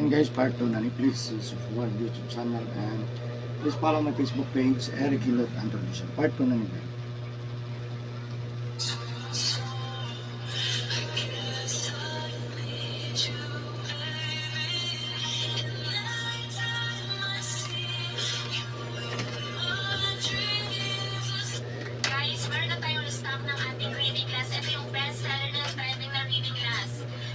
And guys, part 2 na ni. Please subscribe YouTube channel and please follow my Facebook page, Eric Hilot Antonisio. Part 2 na ni guys. Guys, meron na tayong stock ng ating reading glass. Ito yung best seller na trending na reading glass.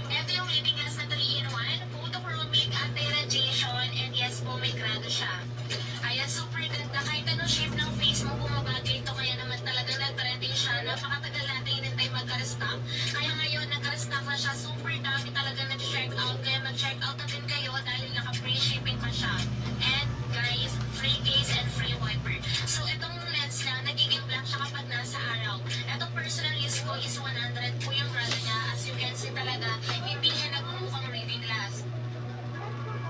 Ito yung reading glass na 3-in-1, photochromic, anti-radiation, and yes po, may grado siya. Ayan, super ganda. Kahit anong shape ng face mo, bumabagay ito. Kaya naman talaga nag-trending siya. Napakatagal natin hinintay magka-restock. Kaya ngayon, nagka-restock na siya. Super dami talaga nag-check out. Kaya mag-check out na din kayo dahil naka-free shipping pa siya. And guys, free case and free wiper. So, itong lens niya, nagiging black siya kapag nasa araw. Itong personal use ko is 100 po yung grado niya. As you can see talaga, hindi siya nagmumukhang reading glass.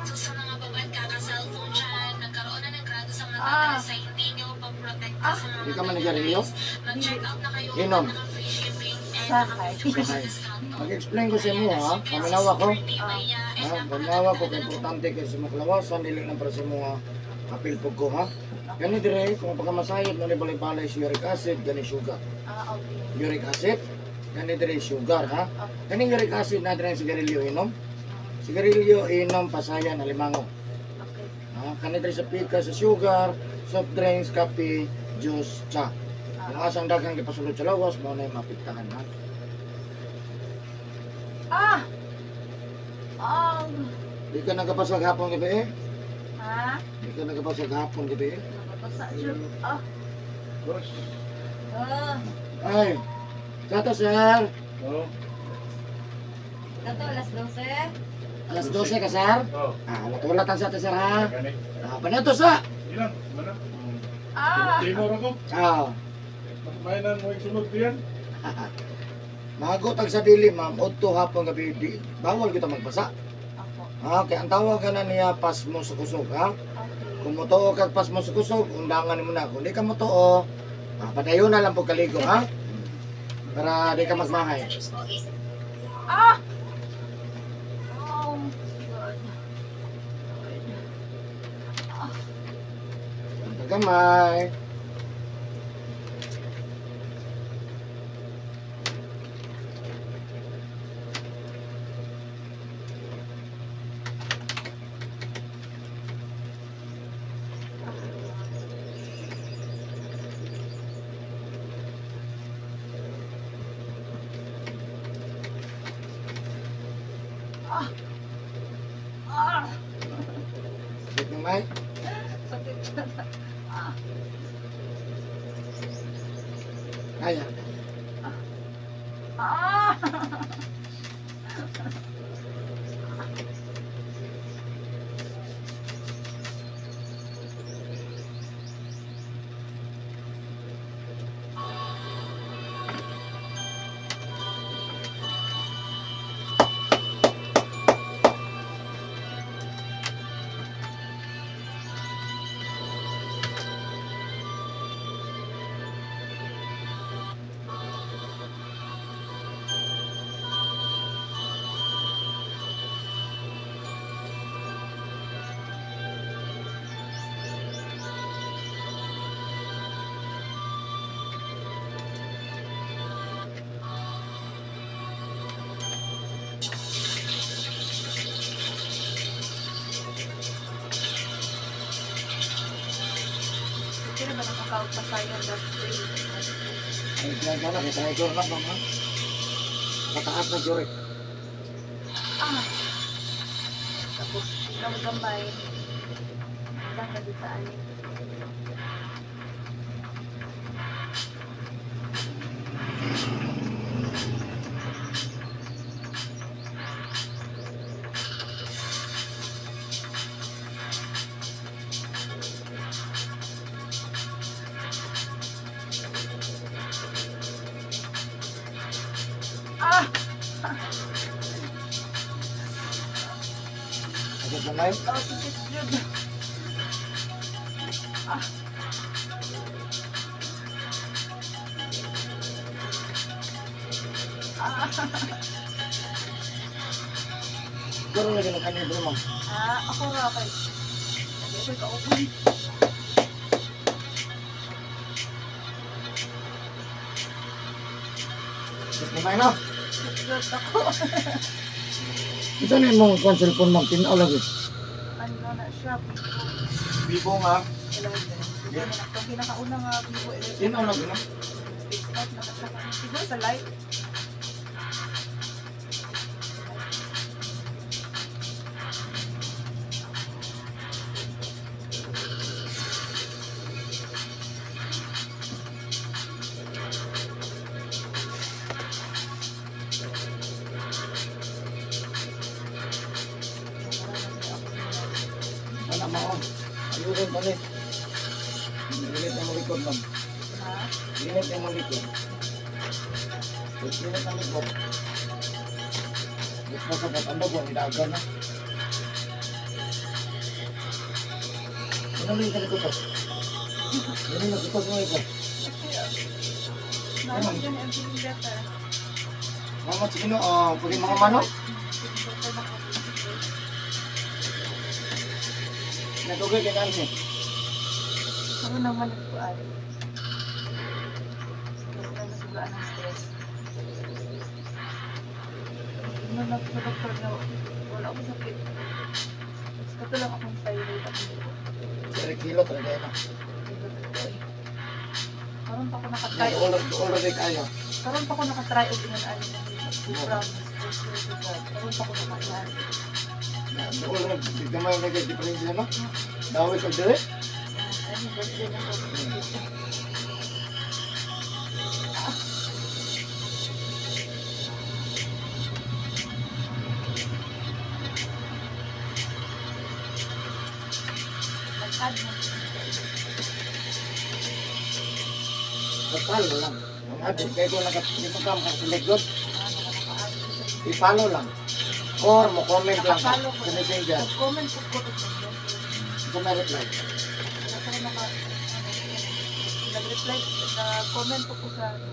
So, sa mga babad kaka-cellphone dyan, nagkaroon na ng grado sa mata dahil sa hindi nyo pag-protect sa mga Hindi ka man mata, nagarilyo? guys. Mag-check out na kayo. Inom. Naka-free shipping and Sakay. naka-50% Sakay. discount to. Mag-explain ko sa inyo Ayan, ha. as you can see, Paminawa ko. super tibay niya and Ha, napakaganda paminawa ko kay talaga ng importante kay sa maklawasan dili lang para sa mga apil pug ko ha. Gani dire kung pagkamasayod mo ni balay-balay si uric acid gani sugar. Ah, okay. Uric acid gani dire sugar ha. Okay. Kaning uric acid na dire sigarilyo inom. Sigarilyo inom pasayan alimango. Okay. Ha, kani dire sa pika sa sugar, soft drinks, kape, juice, cha. Kung asang daghang gipasulod sa lawas mo na maapektahan ha. Ah! Oh. Di ka nagapasag hapon gabi eh. Ha? Di ka nagapasag hapon gabi eh. Nakabasa siya. Ah. Boss. Ah. Ay, Tato sir. Oo. Kato, alas 12. Alas 12 ka sir. Oo. Ah, wala sa ato sir ha. Gani. Ah, panato sa. Ilang? Mana? Ah! Timor ako. Ah, Mainan mo yung sunod diyan. magot ang sa dili ma'am, udto hapon gabi di, bawal kita magbasa. Ako. Ha, kay ang tawag ka na niya pasmo sa kusog ha. Okay. Kung motoo kag pasmo sa kusog, undangan nimo na. Kung di ka motoo, ah, padayon na lang po kaligo ha. Para di ka magmahay. Ah! Oh, God. Lord. Ang Gamay. Ah! Sakit ng may. Sakit na. Ah! Ayan. Ah! Hindi na ba nakakapagpasayan last day? Ay, diyan ka na. Kaya tayo na ma'am ha. Mataas na jurik. Ah! Tapos, ikaw gamay. Hanggang na dito ani. Ah! Sakit na may. Oh, sakit yun. Ah. Ah. Pero lagi nag-ano ba ma'am? Ah, ako ra kay. Hindi ako kauban. Kumain na. Good ako. Ito na yung mga kwan cellphone ma'am, tinaw lagi. Ano na siya, Vivo Vivo nga. 11. Vivo na na. Itong pinakauna nga Vivo 11. Tinaw lagi na. Face out na siya. Siguro sa light. Sana mao. Ayusin pa ni. Init na mo likod ma'am. Ha? Init na mo likod. Init na likod. Init na sa batang ko, nidagan na. Ano mo yung kalikot? Ano yung nagkutos mo ito? Kasi, naman I'm feeling better. Mama, sige no, pwede mga manok. Feeling better na ako. Natugay kay Nancy. Ako naman nagkuan. Wala na siguro ng stress. Nung nagpa-doctor na wala akong sakit. Tapos kato lang akong thyroid ako. Sa kilo talaga na. Karon pa ako nakatry. Duol rin kayo. Karon pa ako nakatry og ingon ani. Promise. Karon pa ako nakatry. Duol rin, gamay na kay diferensya no? Dawis og dire. Ay, birthday na ako. Nag-add mo. Kapalo lang. Ang adin kay ko naka di pa ka makaselect god. Ah, naka-add ko sa I-follow lang. Or mo comment lang ka Nakapalo ko. sa Messenger. Nag-comment ko ko sa Messenger. Sa may reply. Wala ko naka, ano, nag-reply, nag-comment ko ko sa ano,